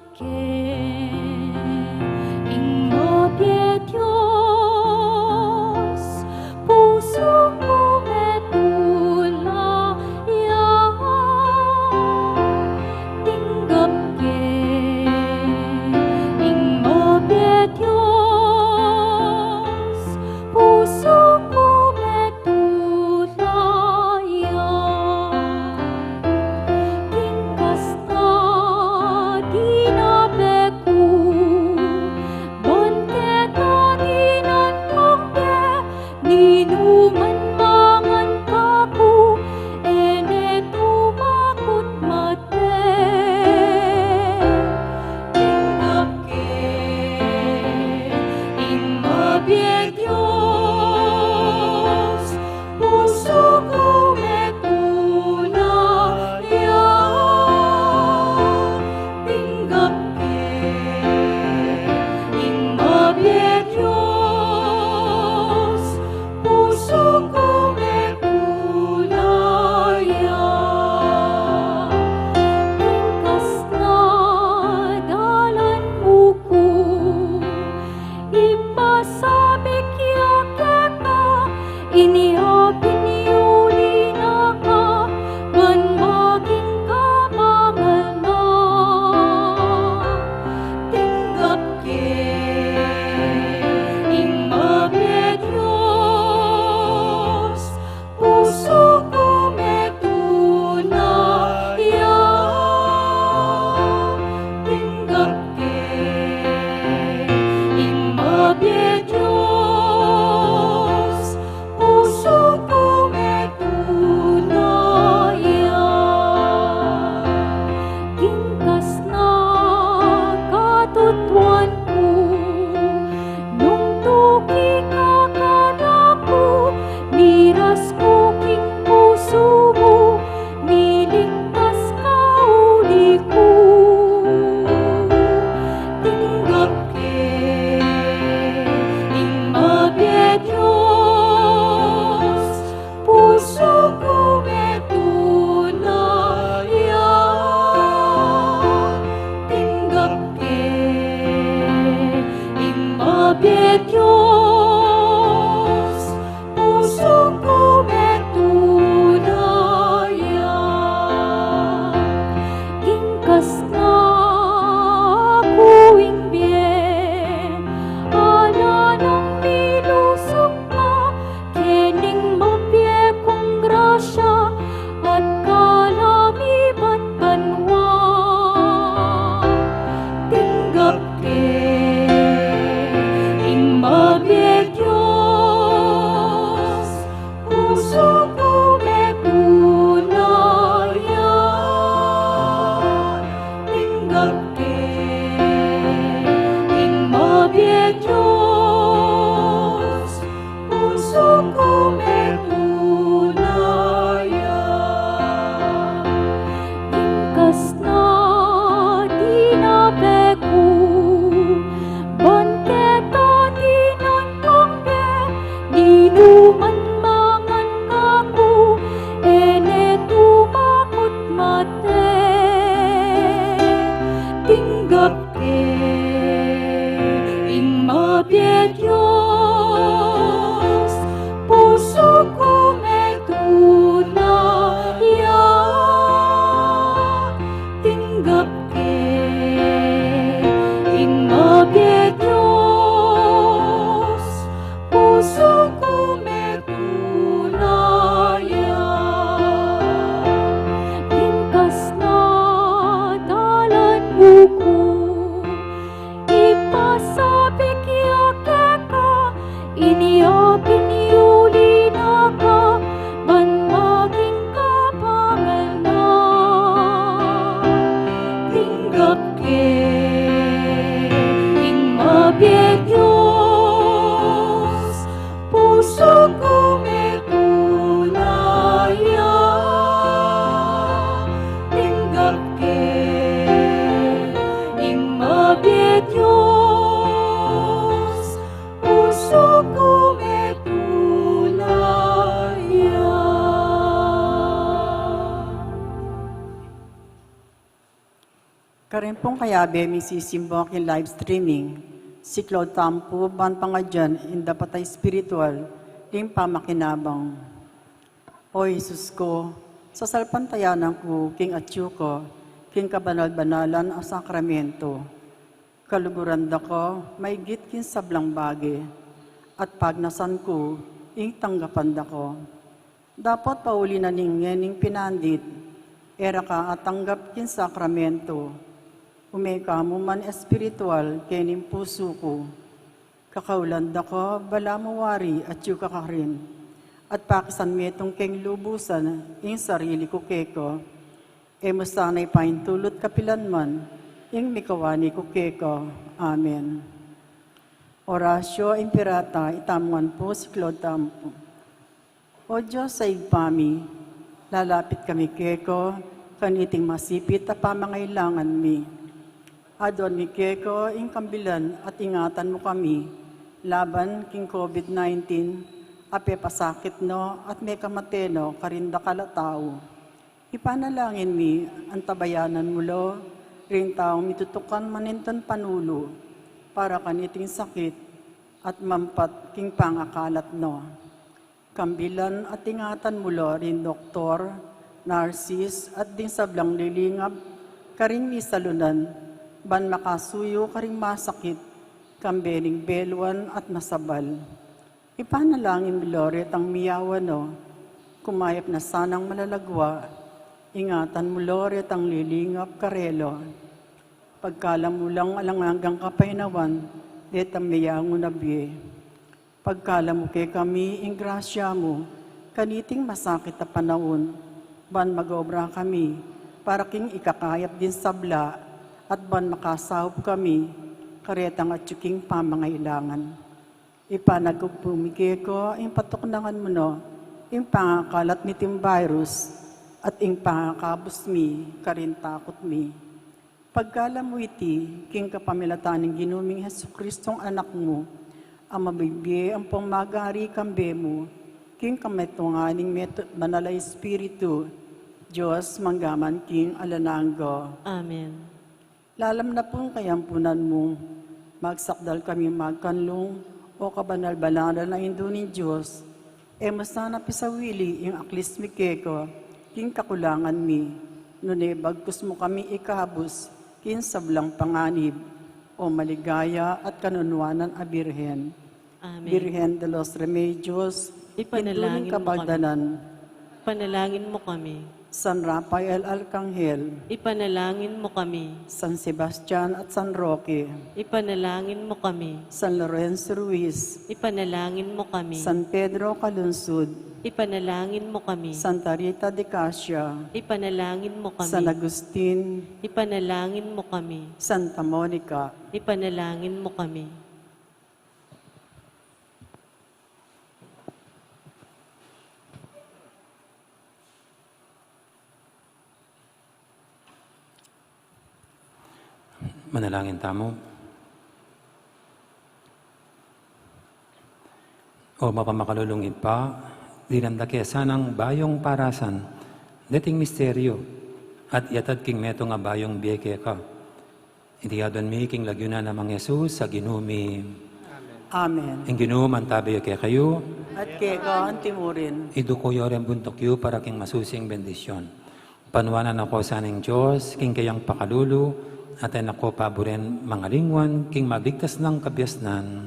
Karin pung kayabe misisimba king live streaming, siklaud tamu pu ban pangadyan ing dapat a espiritual ning pamakinabang. O Jesus ku, sasalpantayanan ku king atyu ka king kabanal-banalan a sakramento. Kaluguran da ka maigit king sablang bage, at pagnasan ku ing tanggapan da ka. Dapot pauli na ning ngening pinandit, e ra ka atanggap king sakramento. Ume ka mu man espiritual kening pusu ku. Kakaulan da ka, balamu wari atyu ka karin, at pakisan metung keng lubusan ing sarili ku keka. E mu sana ipaintulut kapilan man ing mikawani ku keka. Amen. Oratio Imperata, itamu ngan pu, siklaud tamu pu. O Dios a Ibpa mi, lalapit kami keka kaniting masipit a pamangailangan mi. Aduan mi keka ing kambilan at ingatan mu kami laban king COVID nineteen a pepasakit no at mekamate no karing dakal a tau. Ipanalangin mi, antabayanan mu la ring taung mitutukan manintun panulu para kaniting sakit at mampat king pangakalat no. Kambilan at ingatan mu la ring doktor, narsis, at ding sablang lilingap karing misalunan, ban makasuyu karing masakit, kambe ning beluan at masabal. Ipanalangin mu la retang miyawan no, kumayap na sanang malalagwa, ingatan mu la retang lilingap karela. Pagkalam mu lang alang anggang kapaynawan detang meyangu na bie. Pagkalam mu kekami ing grasya mu kaniting masakit a panaun, ban mag-obra kami para king ikakayap ding sabla, at ban makasaup kami karetang atyu king pamangailangan. Ipanagkup mi keka ing patuknangan mu no ing pangakalat niting virus, at ing pangakabus mi karing takut mi. Pagkalam mu iti king kapamilatan ning Ginu ming Jesucristong Anak mu, a mabibie ampong magari kambe mu king kametungan ning metu-, Banal a Espiritu, Dios, mangga man king alang angga. Amen. Lalam na pung kayampunan mu, magsakdal kami magkanlung, o kabanal-banalan a Indu ning Dios. E mu sana pisawili ing aklis mi keka king kakulangan mi, nune bagkus mu kami ikabus king sablang panganib, o maligaya at kanunuanan a Birhen. Amen. Birhen de los Remedios, Indu ning Kapagdanan. Ipanalangin mu kami. San Rafael Arkanghel. Ipanalangin mu kami. San Sebastian at San Roque. Ipanalangin mu kami. San Lorenzo Ruiz. Ipanalangin mu kami. San Pedro Calungsod. Ipanalangin mu kami. Santa Rita de Casia. Ipanalangin mu kami. San Agustin. Ipanalangin mu kami. Santa Monica. Ipanalangin mu kami. Manalangin tamu. O mapamakalulung Ibpa, dinan da ke sanang bayung parasan deting misteryu, at yatad king metung a bayung bie keka. Iti aduan mi king lagyu na nang Jesus a Ginu mi. Amen. Ing Ginu mantabe ya kekayu. At keka anti mu rin. Iduku yu reng buntuk yu para king masusing bendisyon. Panuanan na ko sa ning Dios king keyang pakalulu, at e na ko paburen mangalingwan king mabigtas nang kabiasnan.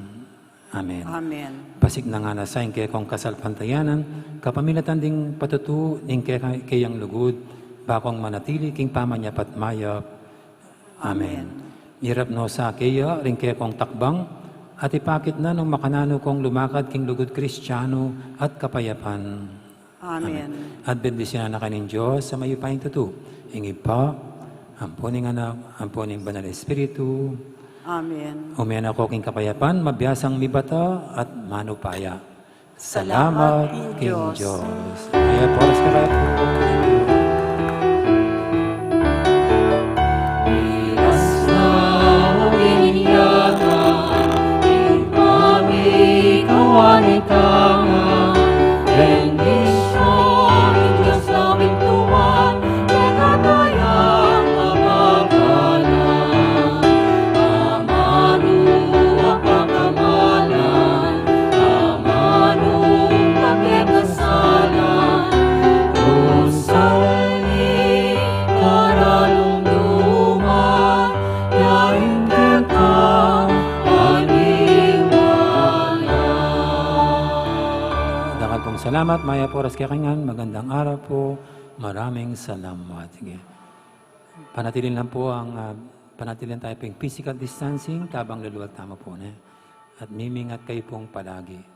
Amen. Amen. Pasignan na sana ing kekong kasalpantayanan, kapamilatan ding patutu ning keka-, keyang lugud, ba kong manatili king pamanyapat mayap. Amen. Amen. Mirap no sa keya ring kekong takbang, at ipakit na nung makananu kong lumakad king lugud Kristiyanu at kapayapan. Amen. Amen. At bendisyunan na kayu ning Dios a mayupayang tutu, ing Ibpa, ampo ning Anak, ampo ning Banal a Espiritu. Amen. Ume na ko king kapayapan, mabiasang mibata at manupaya. Salamat king Dios. Mayap a oras kekayu. Salamat, mayap a oras kekayu ngan, magandang araw po. Maraming salamat. Sige. Panatilin lang po ang, ah, panatilin tayo pong physical distancing, tabang luluwal tamu po, ne? At mimingat kayu pong palagi.